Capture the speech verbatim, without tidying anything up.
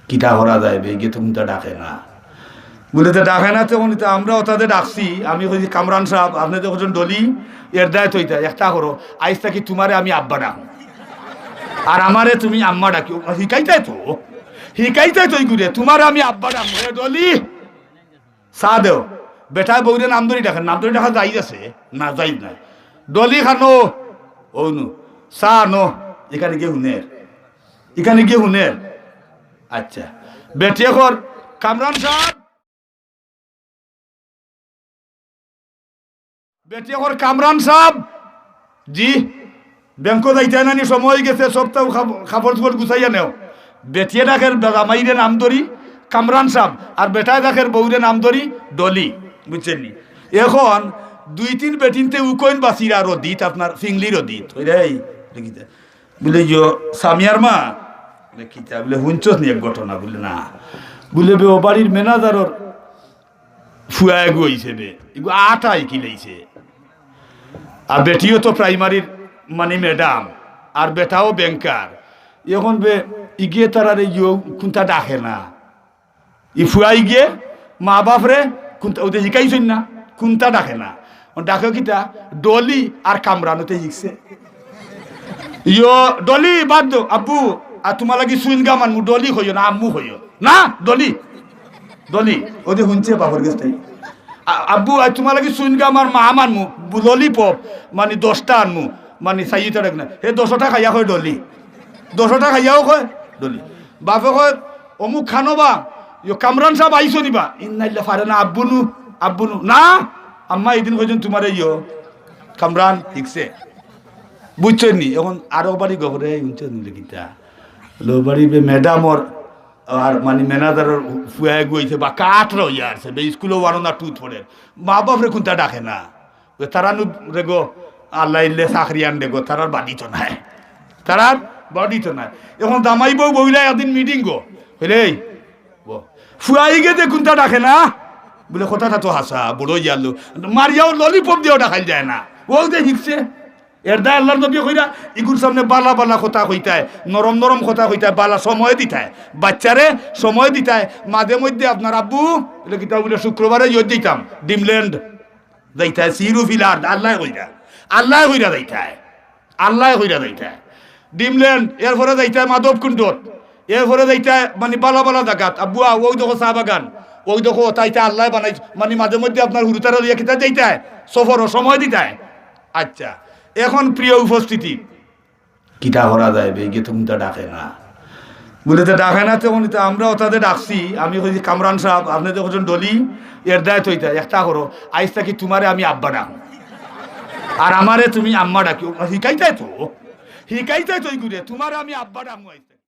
কিতা করা যায় বে, ইগে তো কুনতা ডাকে না। বুলে, "তে ডাকে না, তে উনি তো আমরা ওটাতে ডাকছি।" আমি কইছি, "কামরান সাব, আপনে তো কইছইন ডলি, এর দায় তো ইতা, একটা করো, আইজ থাকি তুমারে আমি আব্বা ডাকমু, আর আমারে তুমি আম্মা ডাকিও।" হিকাইতায় তো, হিকাইতায় তো ইগুরে, "তুমারে আমি আব্বা ডাকমু, এ ডলি।" চা দেও। বেটায় বউরে নাম ধরি ডাকে, নাম ধরি ডাকা জাইজ আছে? না, জাইজ নায়। "ডলি খানো, ও নু, চা আনো।" ইখানে গিয়া হুনের, ইখানে গিয়া হুনের। আচ্ছা, বেটিয়ে কর, "কামরান সাব।" বেটিয়ে কর, "কামরান সাব।" "জি।" "ব্যাংকো যাইতায় নানি, সময় অইগেছে, সবতা কাপ-, কাপড় চোপড় গুছাইয়া নেও।" বেটিয়ে ডাকের জামাইরে নাম ধরি কামরান সাব, আর বেটায় ডাকের বউরে নাম ধরি ডলি, বুঝছইন নি? এখন দুই তিন বেটিন্তে উকইন বাছিরা রদিত, আপনার ফিংলি রদিত। ওই রে, এই, দেখিতে। বুলে, "ইয়ো, সামিয়ার মা।" বুলে, "কিতা?" বুলে, "হুনছস নি এক ঘটনা?" বুলে, "না।" বুলে, "বে, ও বাড়ির ম্যানেজারর ফুয়া এগু অইছে বে, এগু আটা ইকি লইছে। আর বেটিও তো প্রাইমারির মানে ম্যাডাম, আর বেটাও ব্যাংকার। এখন বে ইগে তারারে ইয়ো কুনতা ডাকে না। ই ফুয়া ইগে মা বাপরে কুনতা, ওদের হিকাইছইন না, কুনতা ডাকে না। ও ডাকে কিতা? ডলি আর কামরান ওতে হিকছে।" "ইয়ো, ডলি বাদ দেও, আব্বু, আর তুমার লাগি চুইংগাম আনমু, ডলি কইও না, আম্মু কইও।" "না, ডলি, ডলি।" ও যে হুনছে বাপর গেছ থাকি, "আ-, আব্বু, আজ তুমার লাগি চুইংগাম আর মাম আনমু, ললিপপ, মানে দশটা আনমু, মানে চাইও তারা না।" হে দশটা খাইয়া কয় ডলি, দশটা খাইয়াও কয় ডলি। বাপে কয়, "অমুক খানো বা, ইয়ো কামরান সাব আইছো নি বা?" "ইন্নাইল্লা, পারে না, আব্বু নু, আব্বু নু।" "না, আম্মা, ইদিন কইছইন তুমারে ইয়ো কামরান হিকছে।" বুঝছইন নি? এখন আরো বাড়ি গফরে হুনছইন নি কিতা? লো বাড়ি বে ম্যাডামর আর মানে ম্যানেজারর ফুয়া এগু অইছে বা কাঠ রইয়া আছে, বে স্কুলো ওয়ানো না টুত পড়ের। মা বাপরে কুনতা ডাকে না। বে তারা নু রেগো, আল্লাহ ইল্লে চাকরি আন রেগো, তারার বাড়ি তো নাই। তারার বাড়ি তো নাই। এখন জামাই বউ বইলা একদিন মিটিং গো। হইলে, এই, বউ, ফুয়া ইগে যে কুনতা ডাকে না? বুলে, "কথাটা তো হাছা, বড় ইয়ালো।" মারিয়াও ললিপপ দিয়াও ডাকাইল যায় না। ও যে হিকছে। এর দায় আল্লাহর নবী কইরা, ইগুর সামনে বালা বালা কথা কইতায়, নরম নরম কথা কইতায়, বালা সময় দিতায়। বাচ্চারে সময় দিতায়। মাঝে মধ্যে আপনার আব্বু, এটা কিতা বুলে শুক্রবারে ইয়ে দিতাম, ডিমল্যান্ড যাইতায়, সিরু ফিলার, আল্লাহ কইরা। আল্লাহ কইরা যাইতায়। আল্লাহ কইরা যাইতায়। ডিমল্যান্ড, এরপরে যাইতায় মাধবকুণ্ডত, এরপরে যাইতায় মানে বালা বালা জাগাত। আব্বু আ, ওই দেখো চা বাগান, ওই দেখো তাইতা আল্লাহ বানাইছে। মানে মাঝে মধ্যে আপনার হুরুতারা লইয়া কিতা যাইতায়, সফরও সময় দিতায়। আচ্ছা, এখন প্রিয় উপস্থিতি, কিতা করা যায় বে, ইগে তো কুনতা ডাকে না। বুলে, "তে ডাকে না, তে উনি তো আমরা ওটাতে ডাকছি।" আমি কইছি, "কামরান সাব, আপনে তো কইছইন ডলি, এর দায় তো ইতা, একটা করো, আইজ থাকি তুমারে আমি আব্বা ডাকমু, আর আমারে তুমি আম্মা ডাকিও।" হিকাইতায় তো, হিকাইতায় তো ইগুরে, "তুমারে আমি আব্বা ডাকমু আইজ থাকি।"